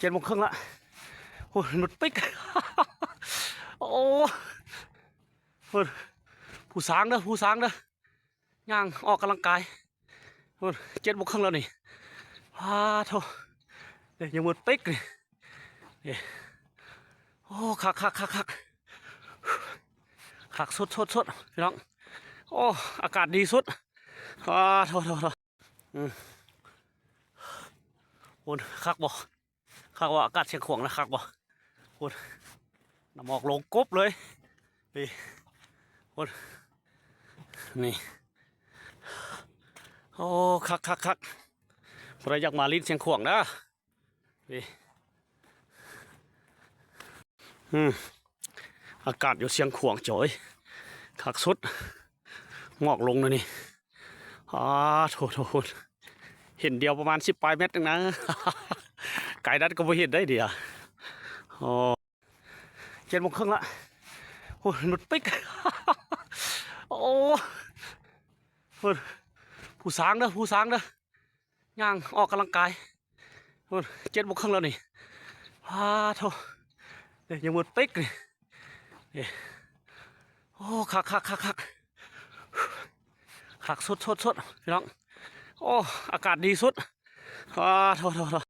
ເຈັດໂມງເຄິ່ງລະ ໂອ້ຍ ໜຸດປິກ ໂອ້ ພຸ້ນ ຜູ້ສາງເດີ ຜູ້ສາງເດີ ຍ່າງອອກກຳລັງກາຍ ພຸ້ນ ເຈັດໂມງເຄິ່ງແລ້ວນີ້ ປາໂທ້ ເດ້ ຍັງມືດປິກນີ້ ເດ້ ໂອ້ ຄັກໆໆໆ ຄັກສຸດໆໆ ພີ່ນ້ອງ ໂອ້ ອາກາດດີສຸດ ປາໂທ້ໆໆ ອືມ ໂອ້ ຄັກບໍ່ ຄັກບໍ່ ອາກາດຊຽງຂວາງນະ ຄັກບໍ່ ໂອ້ ນ້ຳໝອກລົງກົບເລີຍ ນີ້ ໂອ້ ນີ້ ໂອ້ ຄັກໆໆ ຜູ້ໃດຢາກມາຫຼິ້ນຊຽງຂວາງເດີ ນີ້ ອືມ ອາກາດຢູ່ຊຽງຂວາງ ໂອ້ຍ ຄັກສຸດ ໝອກລົງແລ້ວນີ້ ອາ ໂທ້ໆ ເຫັນດຽວປະມານສິບປາຍແມັດໜຶ່ງນະ ໄກນັ້ນກໍບໍ່ເຫັນໄດ້ດຽວ ໂອ້ ເຈັດໂມງເຄິ່ງລະ ໂອ້ຍ ໜຸດປິກ ໂອ້ ພຸ້ນ ຜູ້ສາງເດີ ຜູ້ສາງເດີ ຍ່າງອອກກຳລັງກາຍ ໂອ້ ເຈັດໂມງເຄິ່ງແລ້ວນີ້ ປາໂທ້ ເດ້ ຍັງມືດປິກນີ້ ເດ້ ໂອ້ ຄັກໆໆໆ ຄັກສຸດໆໆ ພີ່ນ້ອງ ໂອ້ ອາກາດດີສຸດ ປາໂທ້ໆ